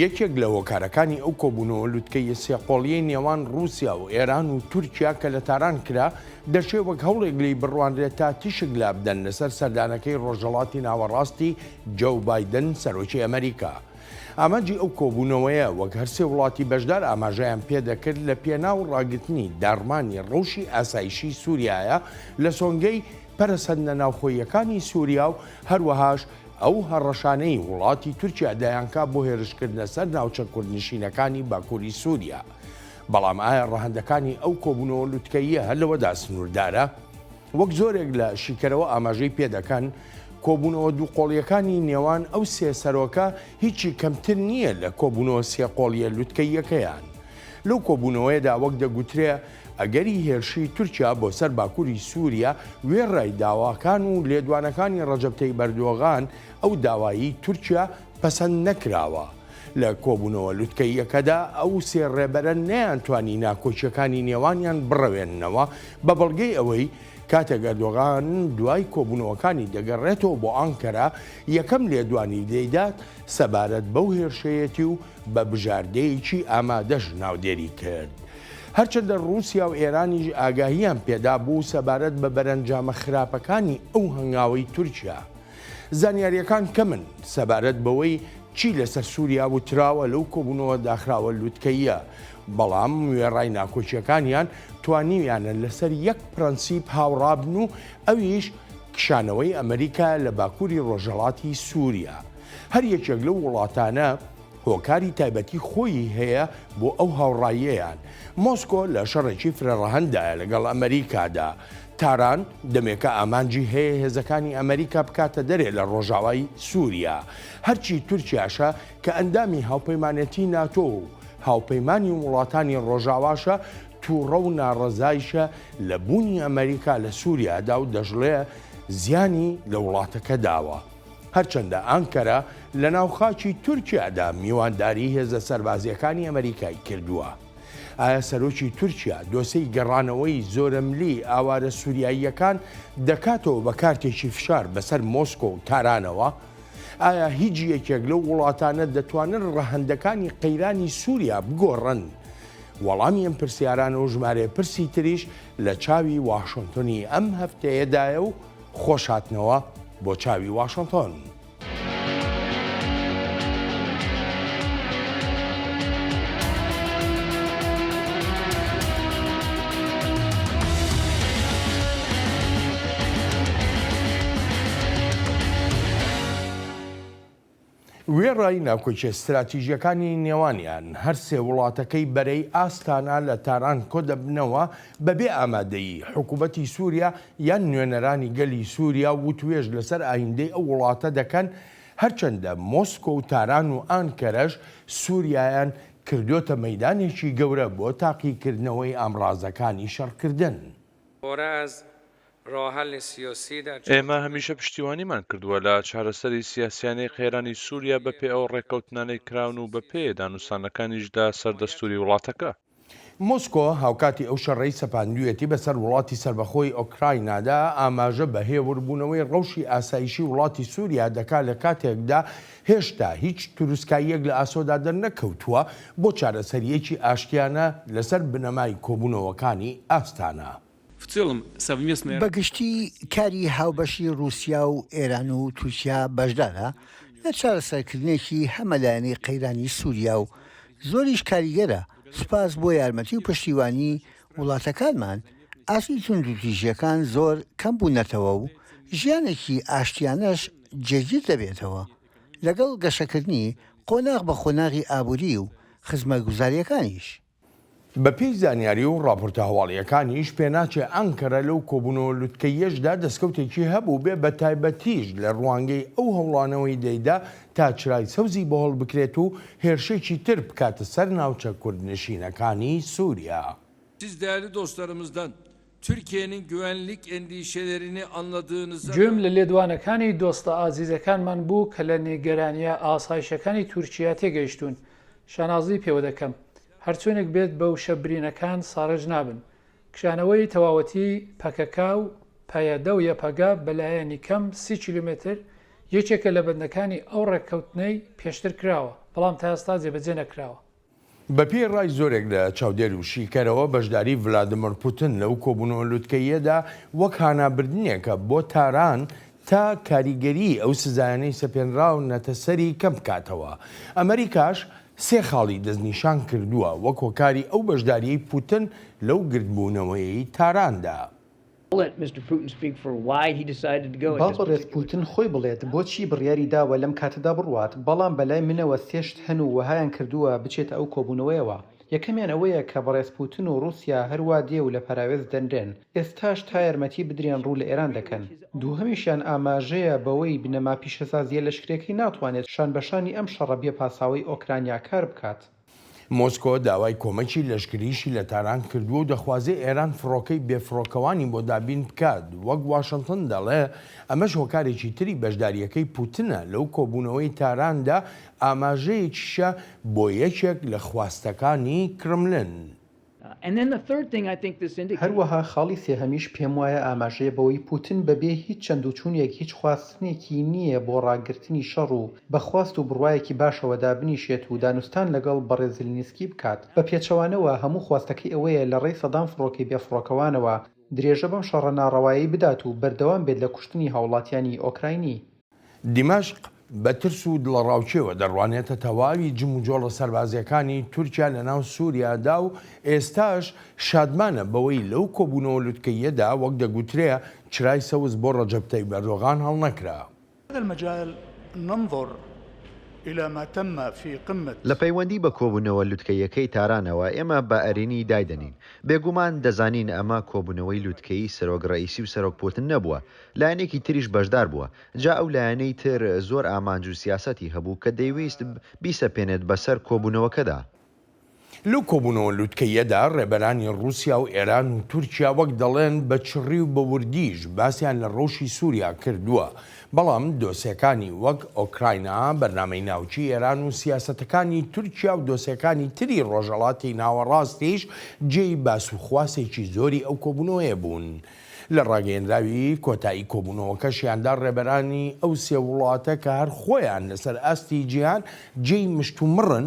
یەکێک لە هۆکارەکانی ئەو کۆبوونەوە لوتکەییە سێقۆڵییەی نێوان ڕووسیا و ئێران و تورکیا کە لە تاران کرا، دەشێ وەک هەوڵێک لێی بڕوانرێت تا تیشک لابدەن لەسەر سەردانەکەی ڕۆژهەڵاتی ناوەڕاستی جۆو بایدن سەرۆکی ئەمەریکا. ئامانجی ئەو کۆبوونەوەیە وەک هەرسێ وڵاتی بەشدار ئاماژەیان پێدەکرد لە پێناو ڕاگرتنی داڕمانی ڕەوشی ئاسایشی سووریایە لە سۆنگەی پەرەسەندنە ناوخۆییەکانی سووریا و هەروەهاش ئەو هەڕەشانەی وڵاتی تورکیا دەیانکا بۆ هێرشکردنە سەر ناوچە کوردنشینەکانی باکووری سووریا. بەڵام ئایا ڕەهەندەکانی ئەو کۆبوونەوە لوتکەییە هەر لەوەدا سنووردارە؟ وەک زۆرێک لە شیکەرەوە ئاماژەی پێدەکەن، کۆبوونەوە دووقۆڵییەکانی نێوان ئەو سێ سەرۆکە هیچی کەمتر نییە لە کۆبوونەوە سێقۆڵییە لوتکەییەکەیان. لەو کۆبوونەوەیەدا وەک دەگوترێ ئەگەری هێرشی تورکیا بۆ سەر باکووری سووریا وێڕای داواکان و لێدوانەکانی ڕەجەب تەیب ئەردۆغان، ئەو داوایەی تورکیا پەسەند نەکراوە. لە کۆبوونەوە لوتکەییەکەدا ئەو سێ ڕێبەرە نەیانتوانی ناکۆکییەکانی نێوانیان بڕەوێننەوە، بە بەڵگەی ئەوەی کاتێک ئەردۆغان دوای کۆبوونەوەکانی دەگەڕێتەوە بۆ ئانکەرە، یەکەم لێدوانی دەیدات سەبارەت بەو هێرشەیەتی و بە بژاردەیەکی ئامادەش ناودێری کرد. هەرچەندە ڕووسیا و ئێرانیش ئاگاهییان پێدابوو سەبارەت بە بەرەنجامە خراپەکانی ئەو هەنگاوەی تورکیا. زانیارییەکان کەمن سەبارەت بەوەی چی لەسەر سووریا وتراوە لەو کۆبوونەوە داخراوە لوتکەییە، بەڵام وێڕای ناکۆکییەکانیان توانیویانە لەسەر یەک پرەنسیپ هاوڕابن و ئەویش کشانەوەی ئەمریکایە لە باکووری ڕۆژهەڵاتی سووریا. هەر یەکێک لەو وڵاتانە هۆکاری تایبەتی خۆیی هەیە بۆ ئەو هاوڕاییەیان. مۆسکۆ لە شەڕێکی فرەڕەهەنددایە لەگەڵ ئەمەریکادا. تاران دەمێکە ئامانجی هەیە هێزەکانی ئەمەریکا بکاتە دەرێ لە ڕۆژاوای سووریا. هەرچی تورکیاشە کە ئەندامی هاوپەیمانێتی ناتۆ و هاوپەیمانی وڵاتانی ڕۆژاواشە، تووڕە و ناڕەزایشە لە بوونی ئەمەریکا لە سووریادا و دەشڵێ زیانی لە وڵاتەکە داوە. هەرچەندە ئانکەرە لەناو خاکی تورکیادا میوانداری هێزە سەربازییەکانی ئەمەریکای کردووە. ئایا سەرۆکی تورکیا دۆسێی گەڕانەوەی زۆرەملی ئاوارە سوریاییەکان دەکاتەوە بە کارتێکی فشار بەسەر مۆسکۆ و تارانەوە؟ ئایا هیچ یەکێک لەو وڵاتانە دەتوانن ڕەهەندەکانی قەیرانی سوریا بگۆڕن؟ وەڵامی ئەم پرسیارانە و ژمارەیە پرسی تریش لە چاوی واشنتۆنی ئەم هەفتەیەدایە و خۆش هاتنەوە بۆ چاوی واشنتۆن. وێڕای ناکۆکیە ستراتیژیەکانی نێوانیان، هەرسێ وڵاتەکەی بەرەی ئاستانا لە تاران کۆدەبنەوە بەبێ ئامادەیی حکومەتی سوریا یان نوێنەرانی گەلی سوریا وتوێژ لەسەر ئایندەی ئەو وڵاتە دەکەن، هەرچەندە مۆسکۆ و تاران و ئانکەرەش سوریایان کردۆتە مەیدانێکی گەورە بۆ تاقیکردنەوەی ئامڕازەکانی شەڕکردن. ئێمە هەمیشە پشتیوانیمان کردووە لە چارەسەری سیاسیانەی قەیرانی سووریا بەپێ ئەو ڕێککەوتنانەی کراون و بەپێ دانوستانەکانیش لە سەر دەستووری وڵاتەکە. مۆسکۆ هاوکاتی ئەو شەڕەی سەپاندوویەتی بەسەر وڵاتی سەربەخۆی ئۆکراینادا، ئاماژە بە هێوربوونەوەی ڕەوشی ئاسایشی وڵاتی سووریا دەکات لە کاتێکدا هێشتا هیچ تروسکاییەک لە ئاسۆدا دەرنەکەوتووە بۆ چارەسەرییەکی ئاشتیانە لەسەر بنەمای کۆبوونەوەکانی ئاستانا. بە گشتی کاری هاوبەشی ڕووسیا و ئێران و تورکیا بەشدارە لە چارەسەرکردنێکی هەمەلایەنەی قەیرانی سووریا و زۆریش کاریگەرە، سوپاس بۆ یارمەتی و پشتیوانی وڵاتەکانمان، ئاستی توندوتیژییەکان زۆر کەم بوونەتەوە و ژیانێکی ئاشتیانەش جێگیر دەبێتەوە لەگەڵ گەشەکردنی قۆناغ بە قۆناغی ئابووری و خزمەتگوزارییەکانیش. بەپێی زانیاری و ڕاپۆرتە هەواڵییەکانیش، پێناچێ ئانکەرە لەو کۆبوونەوە لوتکەییەشدا دەستکەوتێکی هەبووبێ، بەتایبەتیش لە ڕوانگەی ئەو هەوڵانەوەی دەیدا تا چرای سەوزی بۆ هەڵبکرێت و هێرشێکی تر بکاتە سەر ناوچە کوردنشینەکانی سووریا. Siz değerli dostlarımızdan Türkiye'nin güvenlik endişelerini anladığınıza گوێم لە لێدوانەکانی دۆستە ئازیزەکانمان بوو کە لە نیگەرانییە ئاسایشەکانی تورکیا تێگەیشتوون. شانازی پێوە دەکەم. هەرچۆنێک بێت بە وشە برینەکان ساڕێژ نابن. کشانەوەی تەواوەتی پەکەکە و پەیەدە و یەپەگە بە لایەنی کەم 30 کیلۆمەتر یەکێکە لە بەندەکانی ئەو ڕێککەوتنەی پێشتر کراوە. بەڵام تا ئێستا جێبەجێ نەکراوە. بەپێی ڕای زۆرێک لە چاودێر و شیکەرەوە بەشداری ڤلادیمر پوتن لەو کۆبوونەوە لوتکەییەدا وەک هانابردنێکە بۆ تاران تا کاریگەریی ئەو سزایانەی سەپێنراونەتە سەری کەم بکاتەوە. ئەمەریکاش سێ خاڵی دەستنیشان کردووە وەک هۆکاری ئەو بەشدارییەی پوتن لەو گردبوونەوەیەی تاراندا. با بەڕێز پوتن خۆی بڵێت بۆچی بڕیاری داوە لەم کاتەدا بڕوات، بەڵام بەلای منەوە سێ شت هەن و وەهایان کردووە بچێتە ئەو کۆبوونەوەیەوە. یەکەمیان ئەوەیە کە بەڕێز پوتن و ڕووسیا هەروا دێ و لە پەراوێز دەنرێن، ئێستاش تا یارمەتی بدرێن ڕوو لە ئێران دەکەن. دووهەمیشیان ئاماژەیە بەوەی بنەما پیشەسازییە لەشکرییەکەی ناتوانێت شانبەشانی ئەم شەڕە بێ پاساوەی ئۆکرانیا کار بکات. مۆسکۆ داوای کۆمەکی لەشکریشی لە تاران کردووە و دەخوازێ ئێران فڕۆکەی بێفڕۆکەوانی بۆ دابین بکات، وەک واشنتن دەڵێ ئەمەش هۆکارێکی تری بەشدارییەکەی پوتنە لەو کۆبوونەوەی تاراندا، ئاماژەیەکیشە بۆ یەکێک لە خواستەکانی کرملن. هەروەها خاڵی سێهەمیش پێموایە ئاماژەیە بەوەی پوتن بەبێ هیچ چەندوچونێک هیچ خواستنێکی نییە بۆ ڕاگرتنی شەڕ و بە خواست و بڕوایەکی باشەوە دابنیشێت و دانوستان لەگەڵ بەڕێز زلینسکی بکات، بە پێچەوانەوە هەموو خواستەکەی ئەوەیە لە ڕێی سەدان فڕۆکەی بێفڕۆکەوانەوە درێژە بەم شەڕە ناڕەوایەی بدات و بەردەوام بێت لە کوشتنی هاوڵاتیانی ئۆکراینی. دیمەشق بە ترس و دڵەڕاوکێوە دەڕوانێتە تەواوی جموجۆڵە سەربازییەکانی تورکیا لەناو سوریادا و ئێستاش شادمانە بەوەی لەو کۆبوونەوە لوتکەییەدا وەک دەگوترێ چرای سەوز بۆ ڕەجەب تەیب ئەردۆغان هەڵنەکرا. لە پەیوەندی بە کۆبوونەوە لوتکەییەکەی تارانەوە ئێمە بە ئەرێنی دایدەنین. بێگومان دەزانین ئەمە کۆبوونەوەی لوتکەیی سەرۆک ڕەئیسی و سەرۆک پوتن نەبووە، لایەنێکی تریش بەشدار بووە، جا ئەو لایەنەی تر زۆر ئامانج و سیاسەتی هەبوو کە دەیویست بیسەپێنێت بەسەر کۆبوونەوەکەدا. لەو کۆبوونەوە لوتکەییەدا ڕێبەرانی ڕووسیا و ئێران و تورکیا وەک دەڵێن بە چڕی و بە وردیش باسیان لە ڕەوشی سووریا کردووە، بەڵام دۆسێکانی وەک ئۆکراینا، بەرنامەی ناوکی ئێران و سیاسەتەکانی تورکیا و دۆسێکانی تری ڕۆژهەڵاتی ناوەڕاستیش جێی باس و خواسێکی زۆری ئەو کۆبوونەوەیە بوون. لە ڕاگەیەنراوی کۆتایی کۆبوونەوەکەشیاندا ڕێبەرانی ئەو سێ وڵاتە کە هەر خۆیان لەسەر ئاستی جیهان جێی مشتومڕن،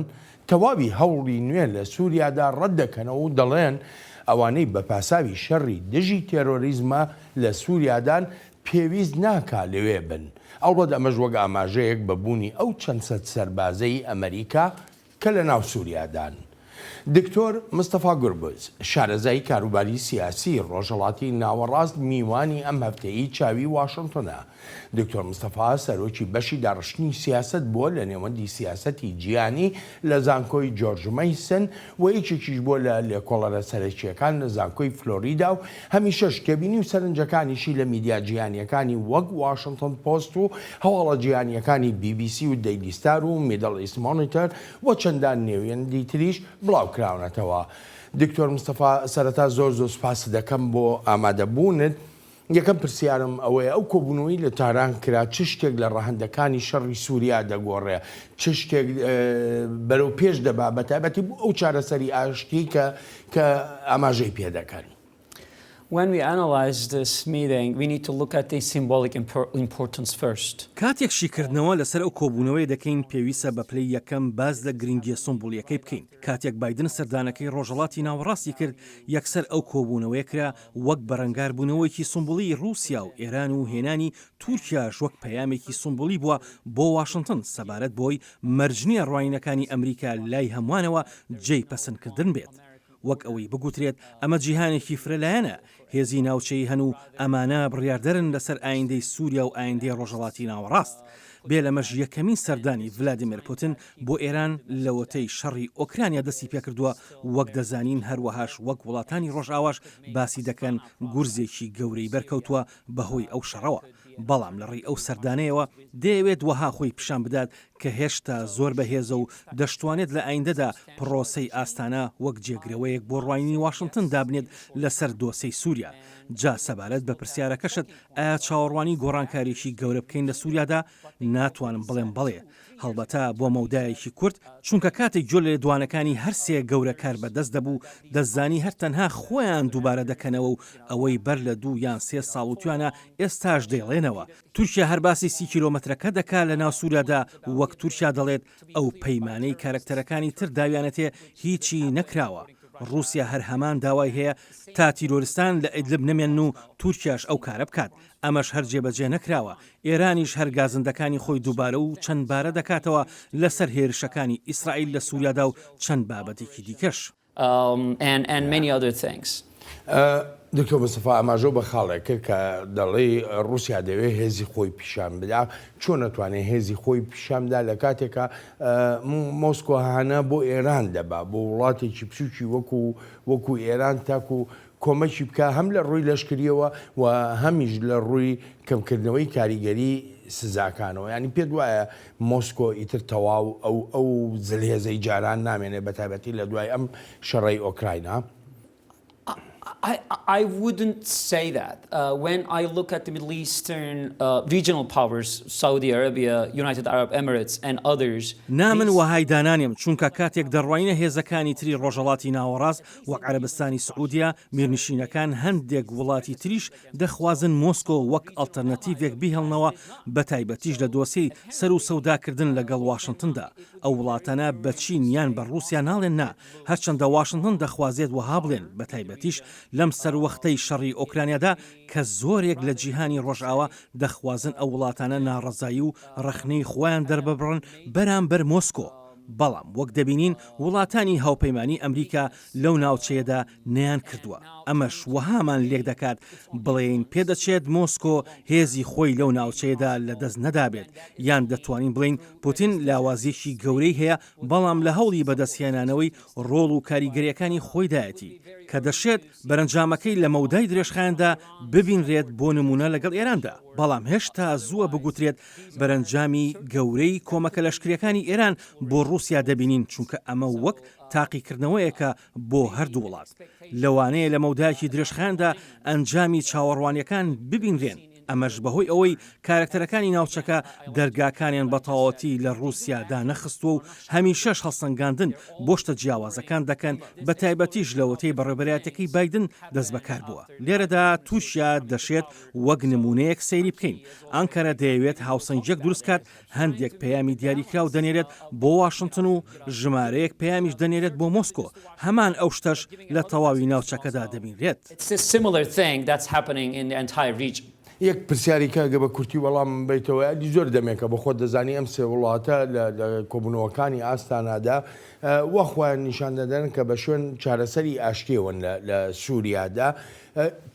تەواوی هەوڵی نوێ لە سوریادا ڕەت دەکەنەوە و دەڵێن ئەوانەی بە پاساوی شەڕی دژی تێرۆریزمە لە سوریادان پێویست ناکا لەوێ بن. ئەڵبەت ئەمەش وەک ئاماژەیەک بە بوونی ئەو چەند سەد سەربازەی ئەمەریکا کە لە ناو سوریادان. دکتۆر مستەفا گوربوز، شارەزای کاروباری سیاسی ڕۆژهەڵاتی ناوەڕاست میوانی ئەم هەفتەیەی چاوی واشنتنە. دکتۆر مستەفا سەرۆکی بەشی داڕشتنی سیاسەت بووە لە نێوەندی سیاسەتی جیهانی لە زانکۆی جۆرج مەیسن و یەکێکیش بووە لە لێکۆڵەرە سەرەکییەکان لە زانکۆی فلۆریدا و هەمیشەش تێبینی و سەرنجەکانیشی لە میدیا جیهانییەکانی وەک واشنتن پۆست و هەواڵە جیهانییەکانی بی بی سی و دەیلی ستار و میدڵ ئیست مۆنیتەر و چەندان نێویەندی تریش بڵاوکراونەتەوە. دکتۆر مستەفا سەرەتا زۆر زۆر سوپاست دەکەم بۆ ئامادەبوونت. یەکەم پرسیارم ئەوەیە ئەو کۆبوونەوەی لە تاران کرا چ شتێک لە ڕەهەندەکانی شەڕی سووریا دەگۆڕێ؟ چ شتێک بەرەو پێش دەبا بە تایبەتی بۆ ئەو چارەسەری ئاشتی کە کە ئاماژەی پێ دەکەن؟ When we analyze this meeting, we need to look at the symbolic importance first. کاتێک شیکردنەوە لەسەر ئەو کۆبوونەوەیە دەکەین، پێویستە بە پلەی یەکەم باس لە گرنگییە سومبولییەکەی بکەین. کاتێک بایدن سەردانەکەی ڕۆژهەڵاتی ناوەڕاستی کرد، یەکسەر ئەو کۆبوونەوەیە کرا وەک بەرەنگاربوونەوەیەکی سومبولیی ڕووسیا و ئێران و هێنانی تورکیاش وەک پەیامێکی سومبولی بووە بۆ واشنتن سەبارەت بەوەی مەرج نییە ڕوانینەکانی ئەمریکا لای هەمووانەوە جێی پەسندکردن بێت. وەک ئەوەی بگوترێت ئەمە جیهانێکی فرەلایەنە، هێزی ناوچەیی هەن و ئەمانە بڕیاردەرن لەسەر ئایندەی سووریا و ئایندەی ڕۆژهەڵاتی ناوەڕاست. بێ لەمەش یەکەمین سەردانی ڤلادیمێر پوتن بۆ ئێران لەوەتەی شەڕی ئۆکرانیا دەستی پێکردووە، وەک دەزانین هەروەهاش وەک وڵاتانی ڕۆژئاواش باسی دەکەن گورزێکی گەورەی بەرکەوتووە بەهۆی ئەو شەڕەوە، بەڵام لەڕێی ئەو سەردانەیەوە دەیەوێت وەها خۆی پیشان بدات کە هێشتا زۆر بەهێزە و دەشتوانێت لە ئایندەدا پڕۆسەی ئاستانە وەک جێگرەوەیەک بۆ ڕوانینی واشنتن دابنێت لەسەر دۆسێی سووریا. جا سەبارەت بە پرسیارەکەشت ئایا چاوەڕوانی گۆڕانکاریی گەورە بکەین لە سووریادا؟ ناتوانم بڵێم بەڵێ. هەڵبەتە بۆ مەودایەکی کورت، چونکە کاتێک گوێ لە لێدوانەکانی هەرسێ گەورە کاربەدەست دەبوو، دەتزانی هەر تەنها خۆیان دووبارە دەکەنەوە و ئەوەی بەر لە دوو یان سێ ساڵ وتویانە ئێستاش دەیڵێنەوە. تورکیا هەر باسی سی کیلۆمەترەکە دەکا لە ناو سوریادا، وەک تورکیا دەڵێت ئەو پەیمانەی کارەکتەرەکانی تر داویانەتێ هیچی نەکراوە. ڕوسیا هەر هەمان داوای هەیە تا تیرۆرستان لە ئیدلب نەمێنن و تورکیاش ئەو کارە بکات، ئەمەش هەر جێبەجێ نەکراوە، ئێرانیش هەر گازندەکانی خۆی دووبارە و چەند بارە دەکاتەوە لەسەر هێرشەکانی ئیسرائیل لە سوریادا و چەند بابەتێکی دیکەش. دکتۆر مستەفا ئاماژەو بە خاڵێک کرد کە دەڵێی ڕوسیا دەیەوێ هێزی خۆی پیشان بدا، چۆن ئەتوانێ هێزی خۆی پیشان بدا لە کاتێکا مۆسکۆ هانا بۆ ئێران دەبا بۆ وڵاتێکی بچوکی وەکو وەکو ئێران تاکو کۆمەکی بکا هەم لە ڕووی لەشکریەوە و هەمیش لە ڕووی کەمکردنەوەی کاریگەری سزاکانەوە یانی پێت وایە مۆسکۆ ئیتر تەواو ئەو ئەو زلهێزەی جاران نامێنێ بە تایبەتی لە دوای ئەم شەڕەی ئۆکراینا؟ I, I wouldn't say that. Uh, when I look at the Middle Eastern uh, regional powers, Saudi Arabia, United Arab Emirates and others. نا من وەهای دانانێم چونکە کاتێک دەڕوانینە هێزەکانی تری ڕۆژهەڵاتی ناوەڕاست وەک عەرەبستانی سعودیە، میرنشینەکان، هەندێک وڵاتی تریش دەخوازن مۆسکۆ وەک ئەڵتەرنەتیڤێک بیهێڵنەوە بەتایبەتیش لە دۆسێی سەرو سەوداکردن لەگەڵ واشنتندا. ئەو وڵاتانە بە چین یان بە ڕوسیا ناڵێن نا، هەرچەندە واشنتن دەخوازێت وەها بڵێن بەتایبەتیش لەم سەروەختەی شەڕی ئۆکرانیادا کە زۆرێک لە جیهانی ڕۆژئاوا دەخوازن ئەو وڵاتانە ناڕەزایی و ڕەخنەی خۆیان دەرببڕن بەرامبەر مۆسکۆ. بەڵام وەک دەبینین وڵاتانی هاوپەیمانی ئەمریکا لەو ناوچەیەدا نەیانکردووە، ئەمەش وەهامان لێکدەکات بڵێین پێدەچێت مۆسکۆ هێزی خۆی لەو ناوچەیەدا لەدەست نەدابێت، یان دەتوانین بڵێین پوتین لاوازییەکی گەورەی هەیە بەڵام لە هەوڵی بەدەستهێنانەوەی ڕۆڵ و کاریگەرییەکانی خۆیدایەتی، کە دەشێت بەرەنجامەکەی لە مەودای درێژخایەندا ببینرێت بۆ نموونە لەگەڵ ئێراندا، بەڵام هێشتا زووە بگوترێت بەرەنجامی گەورەی کۆمەکە لەشکرییەکانی ئێران بۆ ڕووسیا دەبینین، چونکە ئەمە وەک تاقیکردنەوەیەکە بۆ هەردوو وڵات. لەوانەیە لە مەودایەکی درێژخایەندا ئەنجامی چاوەڕوانییەکان ببینرێن، ئەمەش بەهۆی ئەوەی کارەکتەرەکانی ناوچەکە دەرگاکانیان بەتەواوەتی لە ڕووسیا دانەخستووە و هەمیشەش هەڵسەنگاندن بۆ شتە جیاوازەکان دەکەن، بەتایبەتیش لەوەتەی بەڕێوەبەرایەتیەکەی بایدن دەستبەکاربووە. لێرەدا تورکیا دەشێت وەک نموونەیەک سەیری بکەین، ئانکەرە دەیەوێت هاوسەنگییەک دروستکات، هەندێک پەیامی دیاریکراو دەنێرێت بۆ واشنتن و ژمارەیەک پەیامیش دەنێرێت بۆ مۆسکۆ، هەمان ئەو شتەش لە تەواوی ناوچەکەدا دەبینرێت. یەک پرسیاری کە گە بە کورتی وەڵامم بەیتەوە ئەدی زۆر دەمێکە بە خۆت دەزانی ئەم سێ وڵاتە لە لە کۆبوونەوەکانی ئاستانادا وا خۆیان نیشان دەدەن کە بە شوێن چارەسەری ئاشتیەوەن لە لە سووریادا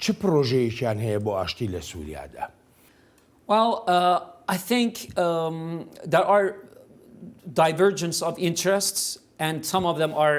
چ پرۆژەیەکیان هەیە بۆ ئاشتی لە سووریادا؟ Well, uh, I think um, there are divergence of interests and some of them are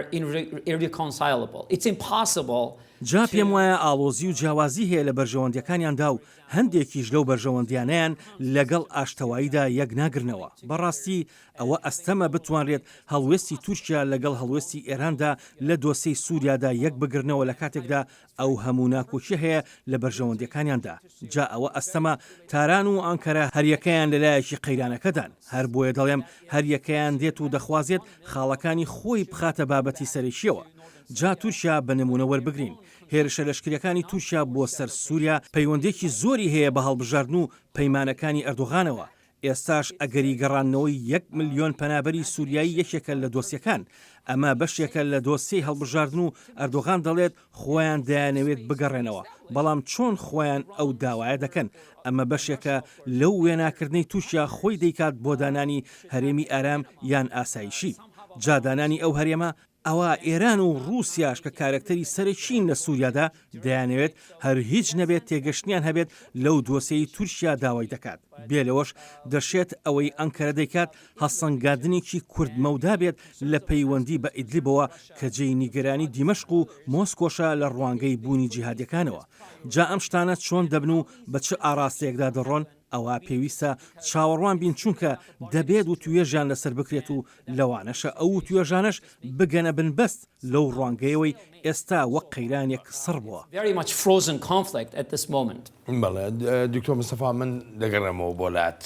irreconcilable. It's impossible جا پێم وایە ئاڵۆزی و جیاوازی هەیە لە بەرژەوەندیەکانیاندا و هەندێکیش لەو بەرژەوەندیانەیان لەگەڵ ئاشتەواییدا یەک ناگرنەوە. بەڕاستی ئەوە ئەستەمە بتوانرێت هەڵوێستی تورکیا لەگەڵ هەڵوێستی ئێراندا لە دۆسێی سوریادا یەک بگرنەوە لە کاتێکدا ئەو هەموو ناکۆکیە هەیە لە بەرژەوەندیەکانیاندا، جا ئەوە ئەستەمە تاران و ئانکەرە هەریەکەیان لەلایەکی قەیرانەکەدان، هەربۆیە دەڵێم هەریەکەیان دێت و دەخوازێت خاڵەکانی خۆی بخاتە بابەتی سەرەکیەوە. جا تورکیا بە نمونە وەربگرین، هێرشە لەشکریەکانی تورکیا بۆ سەر سوریا پەیوەندیەکی زۆری هەیە بە هەڵبژاردن و پەیمانەکانی ئەردۆغانەوە، ئێستاش ئەگەری گەڕاندنەوەی یەک ملیۆن پەنابەری سوریایی یەکێکە لە دۆسیەکان، ئەمە بەشێکە لە دۆسیەی هەڵبژاردن و ئەردۆغان دەڵێت خۆیان دەیانەوێت بگەڕێنەوە، بەڵام چۆن خۆیان ئەو داوایە دەکەن؟ ئەمە بەشێکە لەو وێناکردنەی تورکیا خۆی دەیکات بۆ دانانی هەرێمی ئارام یان ئاسایشی. جا دانانی ئەو هەرێمە ئەوا ئێران و ڕووسیاش کە کارەکتەری سەرەکین لە سووریادا، دەیانەوێت هەر هیچ نەبێت تێگەشتنیان هەبێت لەو دۆسێی تورکیا داوای دەکات. بێ لەوەش دەشێت ئەوەی ئەنکەرە دەیکات هەڵسەنگاندنێکی کورت مەودا بێت لە پەیوەندی بە ئیدلیبەوە کە جێی نیگەرانی دیمەشق و مۆسکۆشە لە ڕوانگەی بوونی جیهادیەکانەوە. جا ئەم شتانە چۆن دەبن و بە چ ئاڕاستەیەکدا دەڕۆن ئەوا پێویستە چاوەڕوان بین چونکە دەبێت وتوێژیان لەسەر بکرێت و لەوانەشە ئەو وتوێژانەش بگەنە بنبەست لەو ڕوانگەیەوەی ئێستا وەک قەیرانێک سڕ بووە. بەڵێ دکتۆر مستەفا من دەگەڕێمەوە بۆ لات.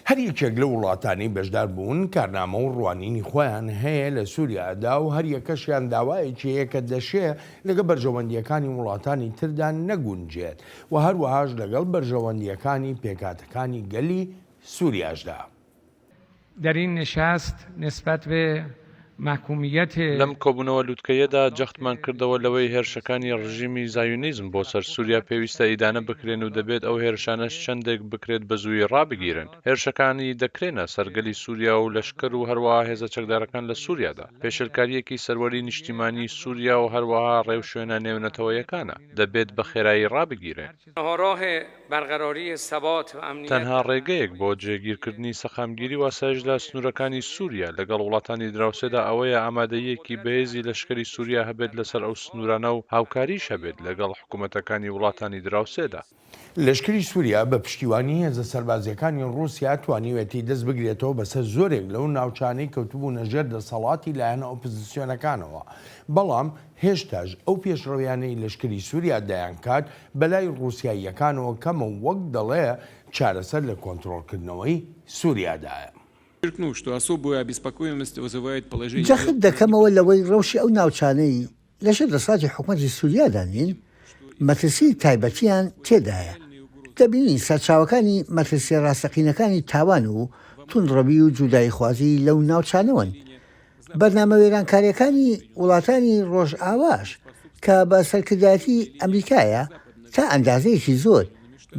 هەر یەکێک لەو وڵاتانەی بەشدار بوون کارنامە و ڕوانینی خۆیان هەیە لە سوریادا و هەر یەکەشیان داوایەکی هەیە کە دەشێ لەگەڵ بەرژەوەندییەکانی وڵاتانی تردا نەگونجێت و هەروەهاش لەگەڵ بەرژەوەندییەکانی پێکهاتەکانی گەلی سوریاشدا. در این نشست نسبت به محکومیت. لەم کۆبوونەوە لوتکەیەدا جەختمان کردەوە لەوەی هێرشەکانی ڕژیمی زایونیزم بۆ سەر سوریا پێویستە ئیدانە بکرێن و دەبێت ئەو هێرشانەش چەندێک بکرێت بە زوویی ڕابگیرێن. هێرشەکانی دەکرێنە سەر گەلی سوریا و لەشکر و هەروەها هێزە چەکدارەکان لە سوریادا پێشێلکارییەکی سەروەری نیشتیمانیی سوریا و هەروەها ڕێوشوێنە نێونەتەوەیەکانە دەبێت بە خێرایی ڕابگیرێن. تەنها ڕێگەیەک بۆ جێگیرکردنی سەقامگیری و ئاسایش لە سنوورەکانی سووریا لەگەڵ وڵاتانی دراوسێدا ئەوەیە ئامادەییەکی بەهێزی لەشکری سووریا هەبێت لەسەر ئەو سنوورانە و هاوکاریش هەبێت لەگەڵ حکومەتەکانی وڵاتانی دراوسێدا. لەشکری سووریا بە پشتیوانی هێزە سەربازییەکانی ڕووسیا توانیویەتی دەست بگرێتەوە بەسەر زۆرێک لەو ناوچانەی کەوتبوونە ژێر دەسەڵاتی لایەنە ئۆپزسیۆنەکانەوە، بەڵام هێشتاش ئەو پێشڕەویانەی لەشکری سووریا دەیانکات بەلای ڕووسیاییەکانەوە کەمە و وەک دەڵێ چارەسەر لە کۆنترۆڵکردنەوەی سووریادایە. جەخت دەکەمەوە لەوەی ڕەوشی ئەو ناوچانەی لەژێر دەسەڵاتی حکومەتی سووریادا نین، مەترسیی تایبەتیان تێدایە. دەبینین سەرچاوەکانی مەترسییە ڕاستەقینەکانی تاوان و توندڕەوی و جوداییخوازی لەو ناوچانەوەن. بەرنامە وێرانکارییەکانی وڵاتانی ڕۆژئاواش کە بە سەرکردایەتی ئەمریکایە تا ئەندازەیەکی زۆر